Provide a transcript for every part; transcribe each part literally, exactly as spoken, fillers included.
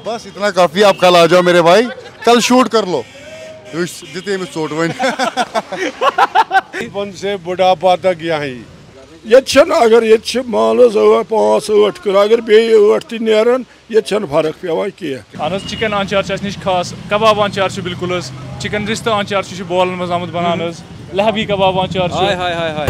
बस इतना काफी, आप कल आ जाओ मेरे भाई, कल शूट कर लो। وٕچھ، دِتُے أمِس ژوٚٹ وۄنۍ۔ بچپن سے بڑھاپا تک یہی۔ ییٚتہِ چھَنہٕ، اگر ییٚتہِ چھِ مان حظ ٲٹھ، پانٛژھ ٲٹھ کِلوٗ، اگر بیٚیہِ ٲٹھ تہِ نیرَن، ییٚتہِ چھَنہٕ فرق پٮ۪وان کینٛہہ۔ اہن حظ، چکن آنچار چھُ اَسہِ نِش خاص، کباب آنچار چھُ بالکل حظ، چکن رِستہٕ آنچار چھُ، چھُ بولَن منٛز آمُت بَناونہٕ حظ، لہبی کباب آنچار چھُ۔ ہاے، ہاے، ہاے، ہاے۔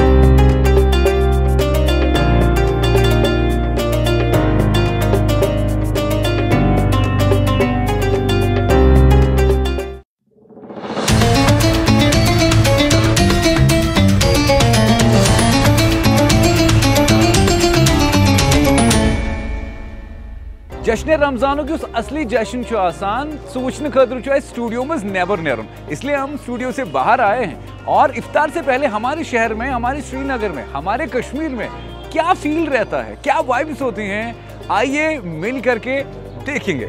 جشن رمضانُک یُس اصلی جشن چھُ آسان، سُہ وٕچھنہٕ خٲطرٕ چھُ اَسہِ سٹوڈیو منٛز نٮ۪بر نیرُن، اس لیے ہم اسٹوڈیو سے باہر آئے ہیں اور افطار سے پہلے ہمارے شہر میں، ہمارے سری نگر میں، ہمارے کشمیر میں کیا فیل رہتا ہے، کیا وائبس ہوتی ہیں، آئیے مل کر کے دیکھیں گے۔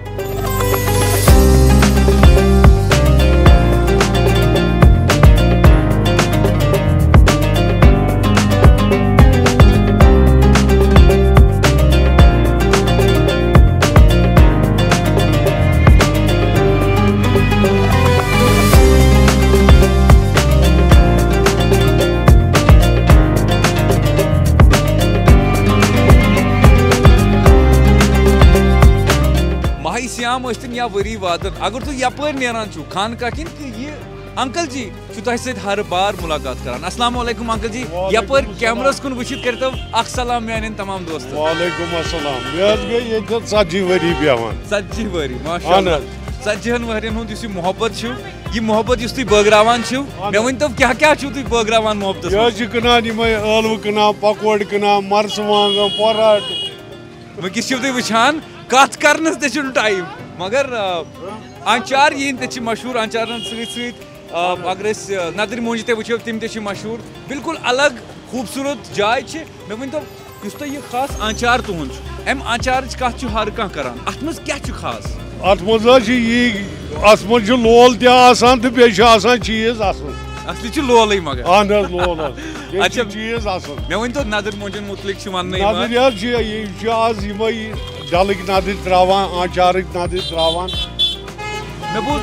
ماہی صیام ٲسۍتن یا ؤری وادن، اگر تُہۍ یپٲرۍ نیران چھِو خانقاہ کِنۍ، تہٕ یہِ انکل جی چھُ تۄہہِ سۭتۍ ہر بار ملاقات کران۔ السلام علیکم انکل جی، وعلیکم یپٲرۍ السلام۔ کیمراہس کُن وٕچھِتھ کٔرۍتو اکھ سلام میانٮ۪ن تمام دوستن۔ وعلیکم السلام۔ مےٚ حظ گٔے ییٚتہِ ژتجی ؤری بیٚہوان۔ ژتجی ؤری، ماشاء اہن اللہ۔ حظ۔ ژتجی ہن ؤرین ہُنٛد یُس یہِ محبت چھُ، یہِ محبت یُس تُہۍ بٲگراوان چھِو، اہن مےٚ حظ۔ ؤنۍ تو کیٛاہ کیٛاہ چھِو تُہۍ بٲگراوان محبتس یہِ منٛز؟ حظ چھِ کٕنان یِمے ٲلوٕ کٕنان، مرژٕوانٛگن، پۄراٹ۔ وٕنکیٚس چھِو تُہۍ وٕچھان، کتھ کرنس تہِ چھُنہٕ ٹایم، مگر، آ، آنچار یِہِنٛدۍ تہِ چھِ مشہوٗر، آنچارن سۭتۍ سۭتۍ، آ، اگر أسۍ، آ، ندٕرۍ مۄنجہِ تہِ وٕچھو، تِم تہِ چھِ مشہوٗر۔ بالکل الگ خوٗبصوٗرت جاے چھِ۔ مےٚ ؤنۍتو، یُس تۄہہِ یہِ خاص آنچار تُہُنٛد چھُ، امہِ آنچارٕچ کتھ چھُ ہر کانٛہہ کران، اتھ منٛز کیٛاہ چھُ خاص؟ اتھ منٛز حظ چھِ یی، اتھ منٛز چھُ لول تہِ آسان تہٕ بیٚیہِ چھُ آسان چیٖز اصٕل۔ اصلی چھُ لولٕے مگر۔ اہن حظ، لول حظ۔ بیٚیہِ چھِ اچھا۔ چیٖز اصٕل۔ مےٚ ؤنۍتو ندٕرۍ مۄنجن مُتعلق چھُ وننہٕ یِوان۔ ندٕرۍ حظ چھِ، یہِ چھِ آز یِمے ڈلٕکۍ ندٕرۍ ترٛاوان، آنچارٕکۍ ندٕرۍ ترٛاوان۔ مےٚ بوٗز۔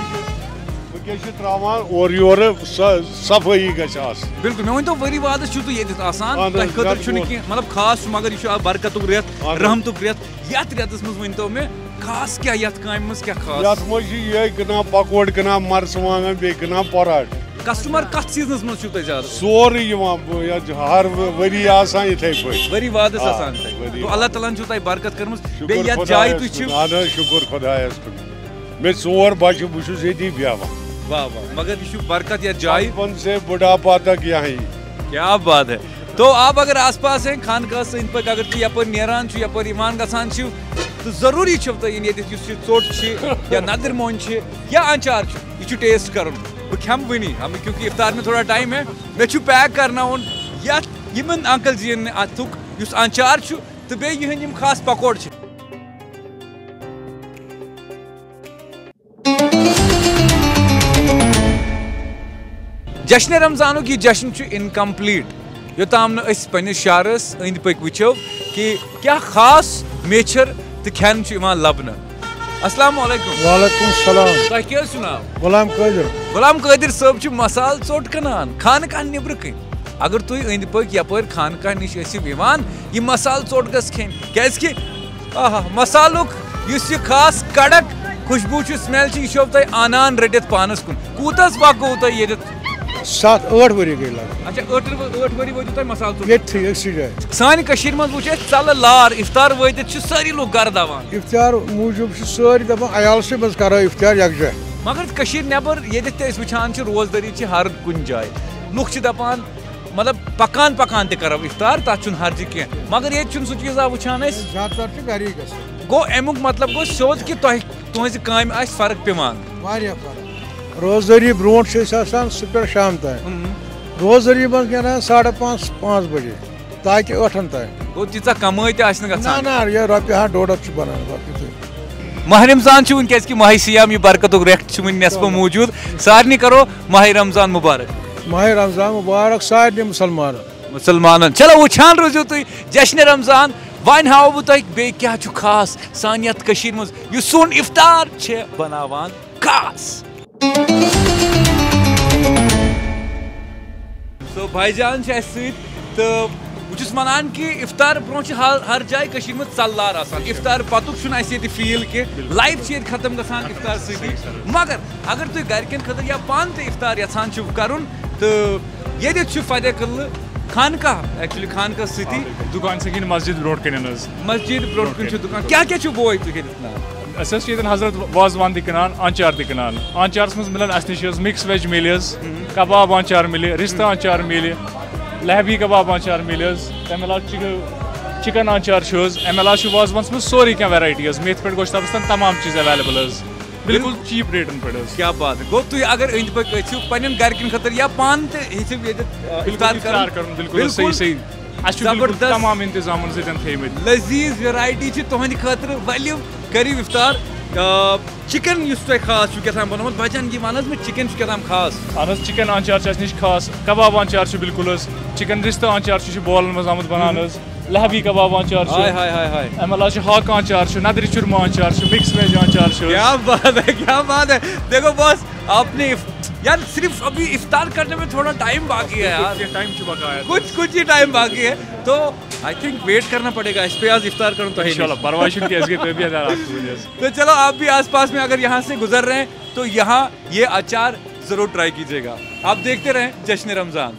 وٕنکیٚس چھِ ترٛاوان اورٕ یورٕ، سۄ صفٲیی گژھِ آسٕنۍ۔ بِلکُل، مےٚ ؤنۍتو ؤری وادس چھِو تُہۍ ییٚتٮ۪تھ آسان، اہن حظ، تۄہہِ خٲطرٕ رٮ۪تہٕ چھُنہٕ کول۔ کینٛہہ، مطلب خاص چھُ، مگر یہِ چھُ اکھ برکتُک رٮ۪تھ، اہن حظ۔ رحمتُک رٮ۪تھ۔ یتھ رٮ۪تس منٛز ؤنۍتو مےٚ خاص کیٛاہ، یتھ کامہِ منٛز کیٛاہ خاص؟ یتھ منٛز چھِ یِہوٚے کٕنان پکوڑ، کٕنان مرژٕوانٛگن، بیٚیہِ کٕنان پۄراٹ۔ کسٹمر کتھ سیزنس منٛز چھِو تُہۍ زیادٕ؟ سورُے یِوان، بہٕ، یتھ چھُ ہر ؤ-، ؤری آسان یِتھَے پٲٹھۍ۔ ؤری وادس آ، آسان یِتھَے۔ ؤری تو اللہ تعالیٰ ہن چھُو تۄہہِ برکت کٔرمٕژ۔ شُکُر بیٚیہِ یتھ جایہِ خۄدایَس تُہۍ کُن۔ چھِو۔ اہن حظ، شُکُر خۄدایَس کُن۔ مےٚ ژور بچہٕ، بہٕ چھُس ییٚتی بیٚہوان۔ واہ واہ، مگر یہِ چھُ برکت یتھ جایہِ۔ بچپن سے بڑھاپا تک یہی۔ کیا بات ہے۔ تو آپ اگر آس پاس ہیں، خانقاہس أنٛدۍ پٔکۍ اگر تُہۍ یپٲرۍ نیران چھِو، یپٲرۍ یِوان گژھان چھِو، تہٕ ضروٗری چھِو تۄہہِ یِنۍ ییٚتٮ۪تھ یُس یہِ ژوٚٹ چھِ یا ندٕرۍ مۄنٛجہِ چھِ یا آنچار چھُ، یہِ چھُ ٹیسٹ کرُن۔ بہٕ کھٮ۪مہٕ وٕنی، ہم، کیونکہ افطار میں تھوڑا ٹائم ہے۔ مےٚ چھُ پیک کرناوُن یتھ یِمن انکل جی ین اتھُک یُس آنچار چھُ تہٕ بیٚیہِ یِہنٛدۍ یِم خاص پکوڑ چھِ۔ جشن رمضانُک یہِ جشن چھُ انکمپلیٹ، یوٚتام نہٕ أسۍ پننِس شہرس أنٛدۍ پٔکۍ وٕچھو کہِ کیٛاہ خاص میچھر تہٕ کھٮ۪ن چھُ یِوان لبنہٕ۔ السلام علیکم۔ وعلیکم السلام۔ تۄہہِ کیٛاہ حظ چھُو ناو؟ غلام قٲدر۔ غلام قٲدر صٲب چھُ مسالہٕ ژوٚٹ کٕنان خانقاہ نیٚبرٕ کَنۍ۔ اگر تُہۍ أنٛدۍ پٔکۍ یپٲرۍ خانقاہ نِش ٲسِو یِوان، یہِ مسالہٕ ژوٚٹ گٔژھ کھیٚنۍ، کیٛازِ کہِ آہا، مسالُک یُس یہِ خاص کڑک خوشبو چھُ، smell چھُ، یہِ چھُو تۄہہِ انان رٔٹِتھ پانس کُن۔ کوٗتاہ حظ پکوو تۄہہِ ییٚتٮ۪تھ؟ ستھ ٲٹھ ؤری گٔے لگ بگ۔ اچھا، ٲٹھ ؤ-، ٲٹھ ؤری وٲتِو تۄہہِ مسالہٕ ژوٚٹ۔ ییٚتھی أکسٕے جایہِ۔ سانہِ کٔشیٖرِ منٛز وٕچھ اَسہِ ژلہٕ لار، افطار وٲتِتھ چھِ سٲری لُکھ گرٕ دوان۔ افطار موٗجوٗب چھِ سٲری دپان، عیالسٕے منٛز کرو افطار یکجاہ۔ مگر کٔشیٖرِ نٮ۪بر ییٚتٮ۪تھ تہِ أسۍ وٕچھان چھِ، روزدٲری چھِ ہر کُنہِ جایہِ۔ لُکھ چھِ دپان، مطلب، پکان پکان تہِ کرو افطار، تتھ چھُنہٕ حرجہِ کینٛہہ۔ مگر ییٚتہِ چھُنہٕ سُہ چیٖزا وٕچھان أسۍ۔ زیادٕ تر چھِ گری گژھان۔ گوٚو، امیُک مطلب گوٚو سیوٚد کہِ تۄہہِ، تُہنٛزِ کامہِ آسہِ فرق پٮ۪وان۔ واریاہ فرق۔ روزدٲری برونٛٹھ چھِ أسۍ آسان صُبحس پٮ۪ٹھ شام تام۔ اۭں۔ روزدٲری منٛز نیران ساڑٕ پانٛژھ، پانٛژھ بجے، تاکہِ ٲٹھن تام۔ گوٚو، تیٖژاہ کمٲے تہِ آسہِ نہٕ نہ، گژھان۔ نہ، یہِ رۄپیہِ ہَتھ، ڈۄڈ ہَتھ چھُ بنان، باقٕے تہِ۔ ماہِ رمضان چھُ وٕنکیٚس کہِ ماہِ صیام، یہِ برکتُک رٮ۪تھ چھُ وٕنہِ نٮ۪صفہٕ موٗجوٗد۔ سارنٕے کرو ماہِ رمضان مُبارک۔ ماہِ رمضان مُبارک سارنٕے مُسلمانن۔ مُسلمانن۔ چلو، وٕچھان روٗزِو تُہۍ جشنِ رمضان وۄنۍ ہاوو بہٕ تۄہہِ بیٚیہِ کیٛاہ چھُ خاص سانہِ یَتھ کٔشیٖرِ منٛز، یُس سون اِفطار چھِ بَناوان خاص۔ So، بھائی جان چھِ اَسہِ سۭتۍ، تہٕ بہٕ چھُس وَنان کہِ اِفطار برونٛہہ چھِ ہر، ہر جایہِ کٔشیٖرِ منٛز ژَلار آسان۔ اِفطار پَتُک چھُنہٕ اَسہِ ییٚتہِ فیٖل کینٛہہ، لایِف چھِ ییٚتہِ ختم گژھان اِفطار سۭتی۔ مگر اگر تُہۍ گَرِکٮ۪ن خٲطرٕ یا پانہٕ تہِ اِفطار یَژھان چھِو کَرُن، تہٕ ییٚتٮ۪تھ چھُ فتح قلعہٕ خانقاہ، actually خانقاہ سۭتی۔ دُکان چھِ کِنۍ مسجد برونٛٹھ کَنٮ۪ن حظ۔ مسجد برونٛٹھ کَنہِ چھُ دُکان۔ کیٛاہ کیٛاہ چھُو بوے تُہۍ ییٚتٮ۪تھ کٕنان؟ أسۍ حظ چھِ ییٚتٮ۪ن حضرت وازوان تہِ کٕنان، آنچار تہِ کٕنان۔ آنچارَس منٛز مِلَن اَسہِ نِش حظ mix veg مِلہِ حظ، کباب آنچار مِلہِ، رِستہٕ آنچار مِلہِ، لہبی کباب آنچار مِلہِ حظ۔ تَمہِ علاوٕ چِکن، چِکن آنچار چھُ حظ۔ اَمہِ علاوٕ چھُ وازوانَس منٛز سورُے کینٛہہ varieties، میتھِ پٮ۪ٹھ گۄشتابَس تام تمام چیٖز available حظ۔ بِلکُل cheap rateن پٮ۪ٹھ حظ۔ کیا بات ہے۔ گوٚو تُہۍ اگر أنٛدۍ پٔکۍ أژِو پننٮ۪ن گرِکٮ۪ن خٲطرٕ یا پانہٕ تہِ ہیٚژِو ییٚتہِ، آ، بِلکُل اِفطار اِفطار کَرُن۔ کَرُن، بِلکُل حظ، صحیح، بِلکُل۔ صحیح۔ اَسہِ چھُ بِلکُل زبردست۔ تمام اِنتِظامَن سۭتۍ تھٲیمٕتۍ۔ لذیذ variety چھِ تُہنٛدِ خٲطرٕ، ؤلِو کٔرِو اِفطار۔ آ، چِکن یُس تۄہہِ خاص چھُو کیٛاہ تام بنومُت، بچن یہِ وَن حظ مےٚ، چِکن چھُ کیٛاہ تام خاص؟ اہن حظ، چِکن آنچار چھُ اَسہِ نِش خاص، کباب آنچار چھُ بِلکُل حظ، چِکن رِستہٕ آنچار چھُ، چھُ بولن منٛز آمُت بناونہٕ حظ۔ لہبی کباب آنچار چھُ۔ ہاے، ہاے، ہاے، ہاے۔ اَمہِ علاوٕ چھُ ہاکہٕ آنچار چھُ، ندرِ چُرمہٕ آنچار چھُ، mix veg آنچار چھُ۔ کیا بات ہے، کیا بات ہے۔ دیکھو باس، آپ نے اف-، یار، صرف ابھی افطار کرنے میں تھوڑا ٹائم باقی ہے یار۔ کچھ ٹائم چھُ بقایا۔ کچھ، کچھ ہی ٹائم باقی ہے۔ تو آئی تھنک ویٹ کرنا پڑے گا، اَسہِ پیٚیہِ آز افطار کرُن تۄہے نِش۔ انشاءاللہ، پرواے چھُنہٕ کینٛہہ، اَسہِ گٔے تٔبیت یار اَتھ سۭتۍ حظ۔ تو چلو، آپ بھی آس پاس میں اگر یہاں سے گزر رہے ہیں تو یہاں یہ اچار ضرور ٹرائی کیجیے گا۔ آپ دیکھتے رہیں جشن رمضان۔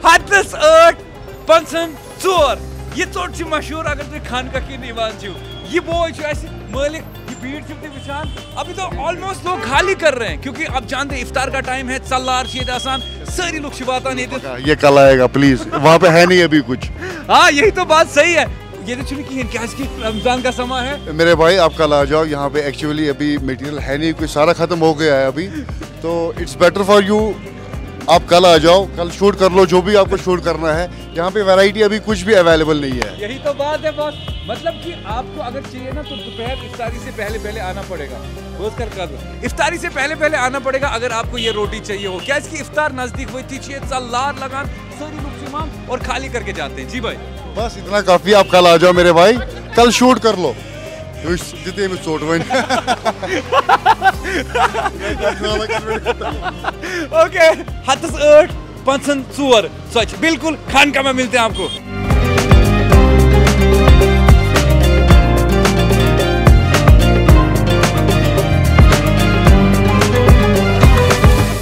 ہتس ٲٹھ پنژہن ژور۔ یہِ ژوٚٹ چھِ مشہوٗر، اگر تُہۍ خانقاہ کِنۍ یِوان چھِو۔ یہِ بوے چھُ اَسہِ مٲلِک، یہِ بھیڑ چھِو تُہۍ وٕچھان۔ ابھی تو آلموسٹ لوگ خالی کر رہے ہیں، کیونکہ آپ جانتے ہیں افطار کا ٹائم ہے، ژلار چھِ ییٚتہِ آسان، سٲری لُکھ چھِ واتان ییٚتہِ۔ یہ کل آئے گا پلیز؟ وہاں پہ ہے نہیں ابھی کچھ۔ ہاں، یہی تو بات صحیح ہے۔ ییٚتہِ چھُنہٕ کِہیٖنۍ، کیٛازِکہِ رمضان کا سما ہے۔ میرے بھائی، آپ کل آ جاؤ، یہاں پہ ایکچولی ابھی مٹیریل ہے نہیں، کچھ سارا ختم ہو گیا ہے ابھی۔ تو اٹس بیٹر فار یو، آپ کل آ جاؤ، کل شوٹ کر لو جو بھی آپ کو شوٹ کرنا ہے۔ یہاں پہ ورائٹی ابھی کچھ بھی اویلیبل نہیں ہے۔ یہی تو بات ہے باس، مطلب کہ آپ کو اگر چاہیے نا تو دوپہر افطاری سے پہلے پہلے آنا پڑے گا۔ بہت کر کر افطاری سے پہلے پہلے آنا پڑے گا اگر آپ کو یہ روٹی چاہیے ہو، کیٛازِکہِ افطار نزدیٖک وٲتِتھٕے چھِ ییٚتہِ ژلار لگان، سٲری لُکھ چھِ یِوان اور خالی کر کے جاتے ہیں۔ جی بھائی۔ بس اتنا کافی، آپ کل آ جاؤ میرے بھائی، کل شوٹ کر لو۔ یُس دیُت أمِس ژوٚٹ وۄنۍ۔ اوکے، ہتس ٲٹھ، پنژہن ژور، سۄ چھِ بِلکُل خانقاہ میں ملتے ہیں آپ کو۔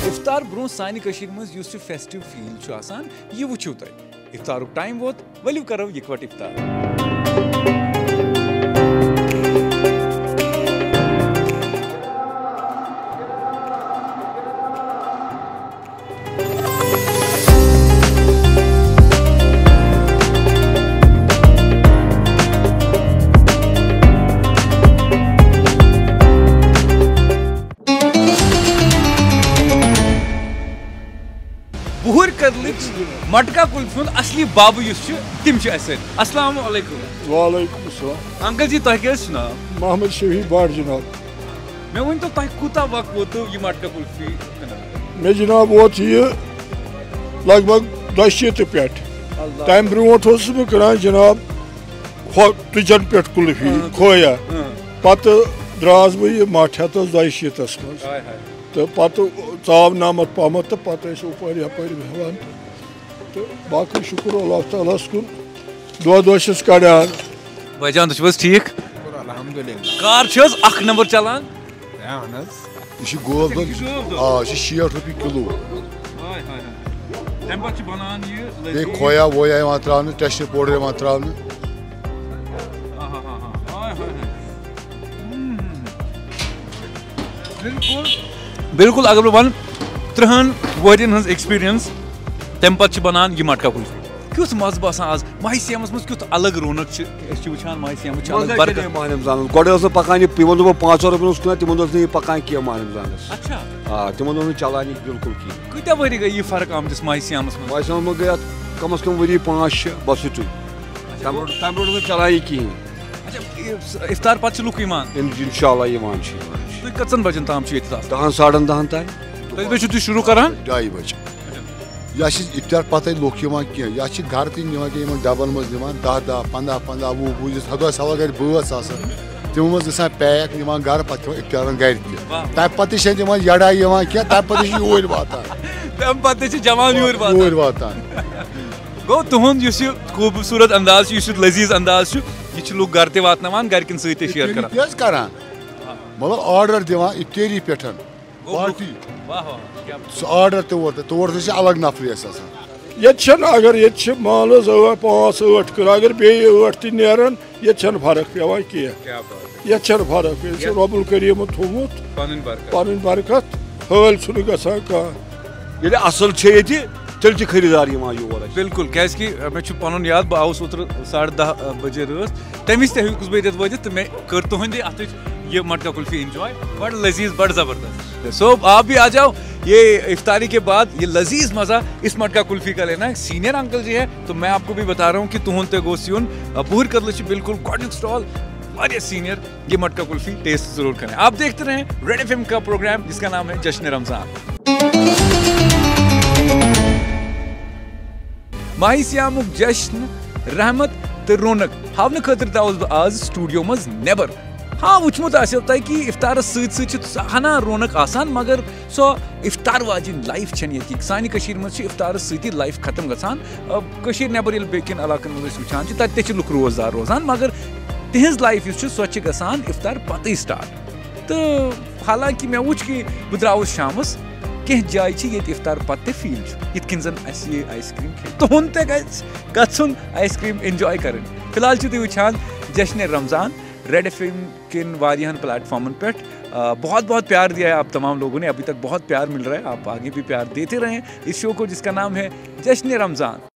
افطار برونٛہہ سانہِ کٔشیٖرِ منٛز یُس یہِ فیسٹو فیٖل چھُ آسان، یہِ وٕچھِو تُہۍ۔ افطارُک ٹائم ووت، ؤلِو کرو یِکوَٹہٕ افطار۔ بُہٕرۍ کدلٕچ مٹکا کُلفہِ ہُنٛد اصلی بابہٕ یُس چھُ، تِم چھِ اَسہِ سۭتۍ۔ السلام علیکم۔ وعلیکم السلام۔ انکل جی، تۄہہِ کیٛاہ حظ چھُ ناو؟ محمد شفیع بٹ جناب۔ مےٚ ؤنۍ تو، تۄہہِ کوٗتاہ وقت ووتوٕ یہِ مٹکا کُلفی کٕنان؟ مےٚ جناب ووت یہِ لگ بگ دۄشیٖتہٕ پٮ۪ٹھ۔ اللہ۔ تَمہِ برونٛٹھ اوسُس بہٕ کٕنان جناب ہۄ تُجن پٮ۪ٹھ کُلفی، اۭں۔ کھویا۔ اۭں۔ پتہٕ درٛاس بہٕ یہِ مٹھ ہٮ۪تس دۄیہِ شیٖتس منٛز۔ ہاے ہاے۔ تہٕ پتہٕ ژاو نمتھ پہمتھ تہٕ پتہٕ ٲسۍ اُپٲرۍ یپٲرۍ بیٚہوان۔ تہٕ باقٕے شُکر اللہ تعالیٰ ہَس کُن، دۄد ٲسِس کڑان۔ بھائی جان، تُہۍ چھِو حظ ٹھیٖک؟ شُکر الحمدللہ۔ کار چھِ حظ اکھ نمبر چلان؟ ہے، اہن حظ۔ یہِ چھُ گوب دۄد۔ یہِ چھُ گوب دۄد۔ آ، یہِ چھُ شیٹھ رۄپیہِ کِلوٗ۔ ہاے، ہاے، ہاے۔ تَمہِ پتہٕ چھُ بَنان یہِ بیٚیہِ لٔزیٖز۔ کھویا وویا یِوان ترٛاونہٕ، ٹٮ۪سٹہٕ پوڈر یِوان ترٛاونہٕ۔ آ، ہا، ہا، ہا۔ ہاے، ہاے، ہاے۔ ہم۔ بِلکُل۔ بِلکُل، اگر بہٕ وَنہٕ، تٕرٛہَن ؤرِین ہٕنٛز ایکسپیرینس، تَمہِ پتہٕ چھِ بَنان یہِ مٹکا کُلفی۔ کیُتھ مَزٕ باسان آز؟ ماہِ صیامَس منٛز کیُتھ الگ رونق چھِ؟ أسۍ چھِ وٕچھان ماہِ صیامَس چھِ الگ مَزٕ برکت۔ کیٛاہ ماہِ رمضانَس؟ گۄڈٕ ٲس نہٕ پَکان یہِ، یِمَن دوٚپ مےٚ پانٛژھ ہَتھ رۄپیَن اوس کٕنان، تِمَن دوٚپ نہٕ یہِ پَکان کینٛہہ ماہِ رمضانَس۔ اچھا۔ آ، تِمَن دوٚپ نہٕ چَلان یہِ بِلکُل کِہیٖنۍ۔ کۭتیٛاہ ؤری گٔے یہِ فرق آمتِس ماہِ صیامَس منٛز؟ ماہِ صیامَس منٛز گٔے اَتھ کَم از کَم ؤری پانٛژھ شےٚ، بَس یُتُے۔ اچھا، تَمہِ برونٛٹھ، تَمہِ برونٛٹھ اوس نہٕ چَلان یہِ کِہیٖنۍ۔ اچھا، اِف-، افطار پتہٕ چھِ لُکھ یِوان؟ اِن-، انشاءاللہ یِوان چھِ، یِوان چھِ۔ تُہۍ کٔژَن بجن تام چھِو ییٚتہِ آسان؟ دَہَن ساڑَن دَہَن تام۔ کٔژِ بجہِ چھِو تُہۍ شروٗع کران؟ ڈاے بجہِ۔ اچھا۔ یا چھِ افطار پتہٕ لُکھ یِوان کینٛہہ، یا چھِ گرٕ تہِ نِوان کینٛہہ، یِمن ڈبن منٛز نِوان دَہ دَہ، پنٛداہ پنٛداہ، وُہ وُہ، یُس خۄدا سوال گرِ بٲژ آسان، تِمو منٛز گژھان پیک نِوان گرٕ، پتہٕ کھٮ۪وان افطارن گرِ تہِ۔ واہ۔ تمہِ پتہٕ تہِ چھنہٕ تِمن یڑاے یِوان کینٛہہ، تمہِ پتہٕ تہِ چھِ یوٗرۍ واتان۔ تمہِ پتہٕ تہِ چھِ جمال یوٗرۍ واتان۔ یوٗرۍ واتان۔ گوٚو تُہُنٛد یُس یہِ خوٗبصوٗرت انداز چھُ، یُس یہِ لذیذ انداز چھُ، یہِ چھِ لُکھ گرٕ تہِ واتناوان، گرِکٮ۪ن سۭتۍ تہِ شیئر کران۔ تہِ حظ کران۔ مطلب آرڈر دِوان افطٲری پٮ۪ٹھ۔ گوٚو پارٹی۔ واہ واہ، کیٛاہ بات۔ سُہ آرڈر تہِ ووت، تور تہِ چھِ الگ نفری اَسہِ آسان۔ ییٚتہِ چھَنہٕ، اگر ییٚتہِ چھِ مال حظ ٲٹھ، پانٛژھ ٲٹھ کِلوٗ، اگر بیٚیہِ ٲٹھ تہِ نیرَن، ییٚتہِ چھَنہٕ فرق پٮ۪وان کینٛہہ۔ کیٛاہ بات۔ ییٚتہِ چھَنہٕ فرق، ییٚتہِ چھُ یَتھ رۄبُل کریٖمَن تھوٚومُت پَنٕنۍ برکت۔ پَنٕنۍ برکت، حٲلۍ چھُنہٕ گژھان کانٛہہ۔ ییٚلہِ اَصٕل چھِ ییٚتہِ، تیٚلہِ چھِ خریٖدار یِوان یور اَسہِ۔ بِلکُل، کیٛازِکہِ، ٲ، مےٚ چھُ پَنُن یاد، بہٕ آوُس اوترٕ ساڑٕ دَہ، ٲ، بجے رٲژ، تَمہِ وِزِ تہِ ہیوٚکُس بہٕ ییٚتٮ۪تھ وٲتِتھ تہٕ مےٚ کٔر تُہٕنٛدِ اَتھٕچ یہِ مٹکا کلفی enjoy۔ بڑٕ لذیذ، بڑٕ زبردست۔ So، آپ بھی آ جاؤ، یہ افطاری کے بعد یہ لذیذ مزہ اس مٹکا کلفی کا لینا۔ سینئر انکل جی ہے، تو میں آپ کو بھی بتا رہا ہوں کہ تُہُنٛد تہِ گوٚژھ یُن، ٲ، بُہٕرۍ کدلہٕ چھِ بِلکُل گۄڈٕنیُک stall، واریاہ سینئر، یہ مٹکا کلفی taste ضرور کریں۔ آپ دیکھتے رہیں ریڈ ایف ایم کا پروگرام، جس کا نام ہے جشن رمضان۔ ماہی صیامُک جشن، رحمت تہٕ رونق ہاونہٕ خٲطرٕ درٛاوُس بہٕ آز studio منٛز نٮ۪بر۔ ہاں، وٕچھمُت آسیو تۄہہِ کہِ افطارس سۭتۍ سۭتۍ چھِ سۄ ہنا رونق آسان، مگر سۄ افطار واجیٚنۍ life چھَنہٕ ییٚتہِ۔ سانہِ کٔشیٖرِ منٛز چھِ افطارس سۭتی life ختم گژھان۔ آ، کٔشیٖرِ نٮ۪بر ییٚلہِ بیٚکٮ۪ن علاقن منٛز أسۍ وٕچھان چھِ، تَتہِ تہِ چھِ لُکھ روزدار روزان، مگر تِہنٛز life یُس چھِ، سۄ چھِ گژھان افطار پتٕے start۔ تہٕ حالانکہِ مےٚ وُچھ کہِ بہٕ درٛاوُس شامَس، کینٛہہ جایہِ چھِ ییٚتہِ افطار پتہٕ تہِ feel چھُ، یِتھ کٔنۍ زَن اَسہِ یہِ ice cream کھیٚیہِ۔ تُہُنٛد تہِ گژھِ گژھُن ice cream enjoy کَرٕنۍ۔ فی الحال چھِو تُہۍ وٕچھان جشن رمضان ریڈ ایف ایم کٮ۪ن واریاہَن platformن پٮ۪ٹھ۔ آ، بہت بہت پیار دیا ہے آپ تمام لوگوں نے، ابھی تک بہت پیار مل رہا ہے، آپ آگے بھی پیار دیتے رہیں اس show کو، جس کا نام ہے جشن رمضان۔